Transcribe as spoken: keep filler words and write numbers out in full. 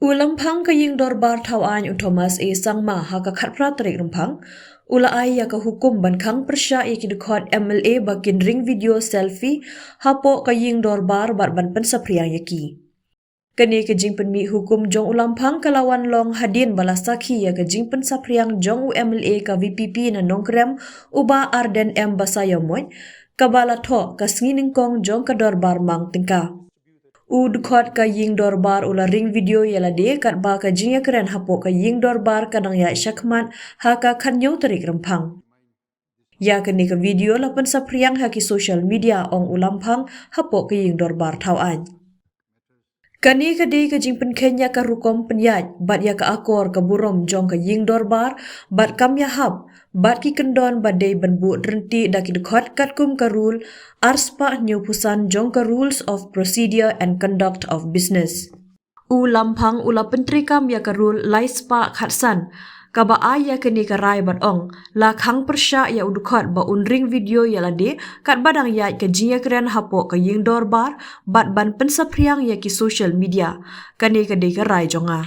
U Lamphang ka Ïing Dorbar Thawaiñ u Thomas A Sangma ha ka khatphra tarik Rymphang u la ai ïa ka hukum ban khang pyrshah ïa ki dkhot M L A ba kin ring video selfie hapoh ka Ïing Dorbar bad ban pynsaphriang ïa ki. Kane ka jingpynmih hukum jong u Lamphang ka la wan long hadien ba la sakhi ïa ka jingpynsaphriang jong u M L A ka V P P na Nongkrem, u Bah Ardent M Basaiawmoit, kaba la thoh ka sngi nyngkong jong ka dorbar mang tyngka. U dkhot ka Ïing Dorbar u la ring video ïa lade katba ka jingïakren hapoh ka Ïing Dorbar ka dang ïaid shakhmat ha ka khathynñiew tarik Rymphang. Ïa kane ka video la pynsaphriang ha ki social media, ong u Lamphang hapoh ka Ïing Dorbar Thawaiñ. Kane ka dei ka jingpynkheiñ ïa ka rukom pynïaid bad ïa ka akor ka burom jong ka Ïing Dorbar bad kam ïahap bad ki kyndon ba dei ban buh rynti da ki dkhot katkum ka rule arspah hynñiewphew san jong ka Rules of Procedure and Conduct of Business. U Lamphang u la pyntreikam ïa ka rule laispah khatsan kaba ai ïa kane ka rai bad ong, la khang pyrshah ïa u dkhot ba un ring video ïa lade katba dang ïaid ka jingïakren hapoh ka Ïing Dorbar bad ban pynsaphriang ïa ki social media. Kane ka dei ka rai jong nga.